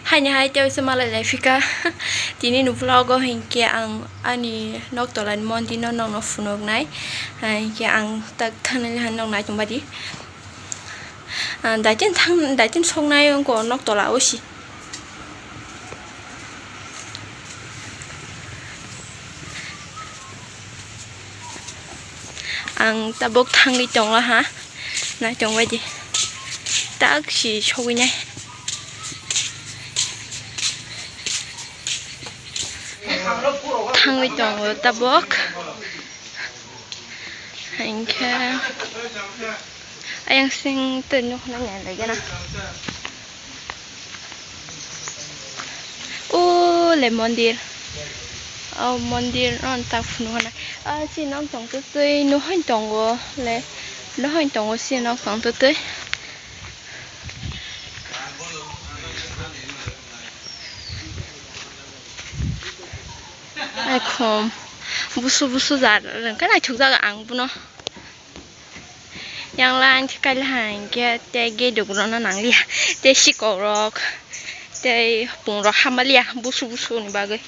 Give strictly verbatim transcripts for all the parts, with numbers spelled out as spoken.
Haini hai tei waisa malai lai phika. Tini ni vlog o hinkhe ang ani nok tola ni mondir no nokno phunuknai. Hinkhe ang tak thani le nok naitung badi. Ah, daitin thang, daitin soknai wngkha nok tola o si. Ang tabuk thangwi tongla ha, naitung baidi tak si sogwi nai. Thangwi tongo tabuk. Hinkhe ayang sing tei nukna nai lai gana. O le mondir. O mondir no tak phunu hana. A si nok tong twi twi nohoi tongo le. Nohoi tongo si nok tong twi twi. Ai khom busu busu jar rwngkha naithok jaga ang bono. Yang line khe kaila hai hinkhe tei gate rok rwna nangliya, tei sikok rok tei hopung rok hamaliya busu busu ni bagwi.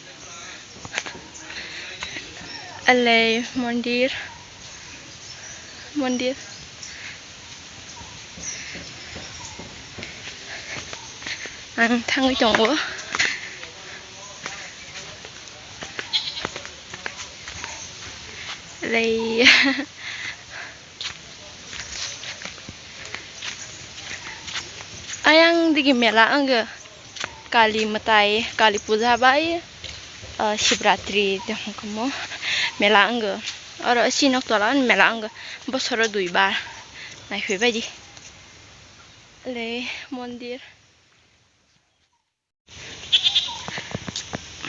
Alei mondir, mondir. Ang thangwi tongo. Alei. Ayang digi mela wngkha Kali mwtai, Kali puja bai, ah, Shivratri tei hwnkhamo mela wngkha. Oro si nok tola mela wngkha bosoro dui bar naiphai baidi. Le mondir.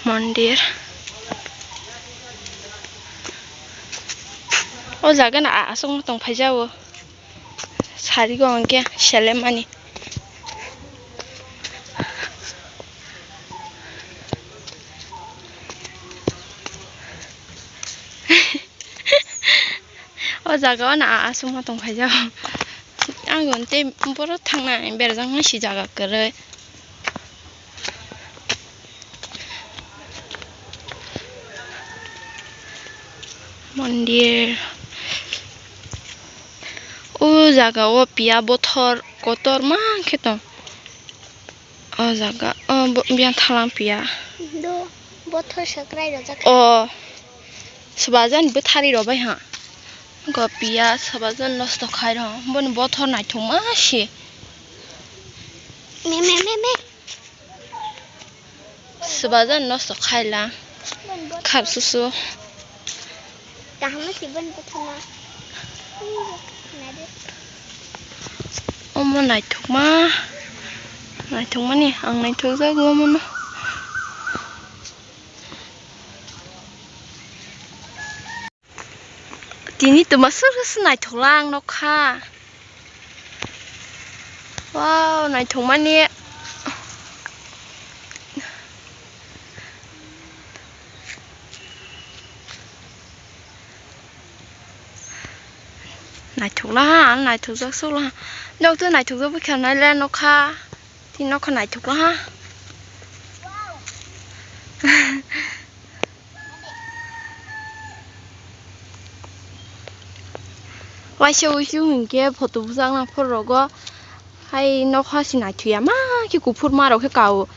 Mondir. O jaga no a-, aswk no tong phai jao. Sari go hwnkhe selemani. O jaga o no a-, aswk no tong phai jao. Ang tei boro thangnai berajak nai si jaga kwrwi. Mondir. O jaga o piya bothor kotor ma khe tong. O jaga o bo-, biyang thalang piya. Do bothor sakrai rojak. O swbajan bwthari rok bai ha. Go piya swbajan nosto khai rw. Boni bothor naithok ma se. Me, me, me, me. Swbajan nosto khaila. Khap susu. Kaham si bon pathana. Omo naithokma. Naithokmani ang naithokjago omono. Tini twma swrwswk naithok lang nokha. Wow, naithokmani. Naithok lang, naithokjak sok lang. Nokto naithokjak bwkha nai le nokha. Tini nokha naithok lang. Waisa uisu hinkhe photo bwchak nang phuru rogo hai nokha se naithuya ma khe kuphur ma rok khe kao.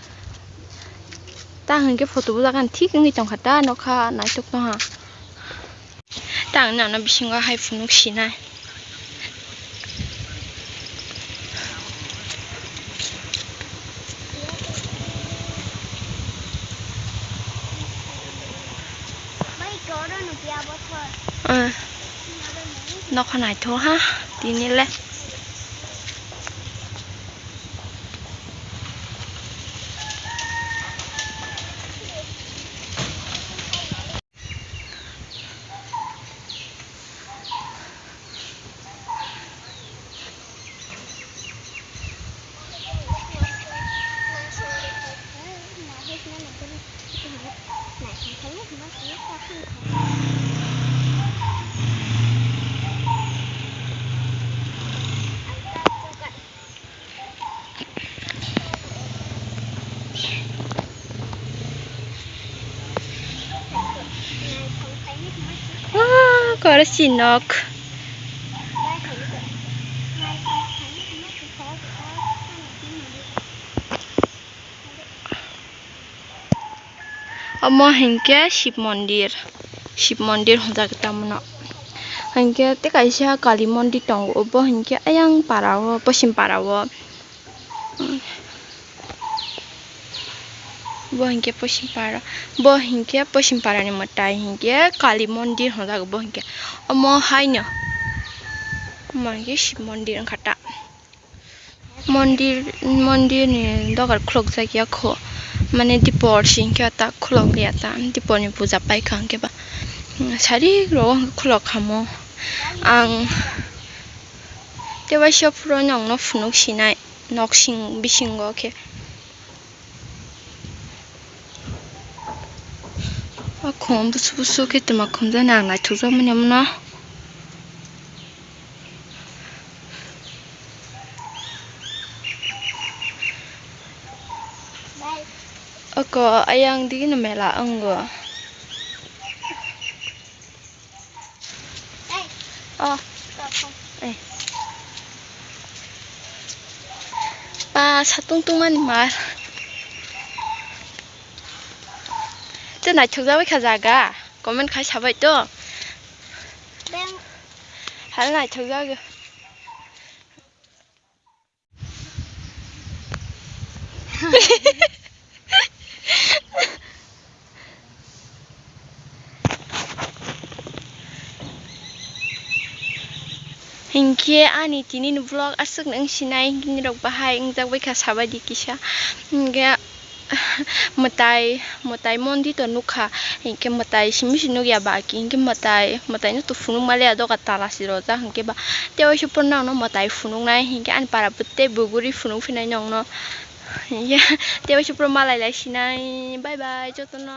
Ta hinkhe photo bwchak ani thik wngwi tongkha ta nokha naithok tongha. Tang nana bisingo hai phunuk sinai. Ah. Nokha naithok ha tini le. Ah, koro si nok. Omo hinkhe Shiv mondir, Shiv mondir hwnjak tamno. Hinkhe tei kaisa Kali mondir tongo, obo hinkhe ayang para o, poschim para o. Bo hinkhe poschim para, bo hinkhe poschim para ni mwtai hinkhe Kali mondir hwnjak bo hinkhe. Omo haino, omo hinkhe Shiv mondir wngkha ta. Mondir, mondir ni dogar khulukjak ya kho, mane dipor si hinkhe ta khuluk ya ta, dipor ni puja paikha hinkhe ba sari rogo hinkhe khuluk khamo. Ang tei waisa phuru nokno phunuk sinai, nok sing bisingo khe. O khum busu busu khe twma khumjaknai ang naithokjakmani omono. Oko ayang digini mela wngo. Oh. Eh. Pa satung tungmani mar. Te naithok jabai kha jaga. Comment khai sabai to. Hal naithok jaga. Hinkhe ani tini ni vlog aswk nung sinai, hinkhe nirok bahai wngjak bai kha sabai di kisa. Hinkhe mwtai, mwtai mondir to nukha, hinkhe mwtai simi se nukya ba ki, hinkhe mwtai, mwtai no to phunuk maliya doga tala se rojak hinkhe ba. Tei waisa phuru nokno mwtai phunuknai hinkhe ani para bwtwi buguri phunuk phinai nokno. Hinkhe tei waisa phuru malai lai sinai. Bye bye jotono.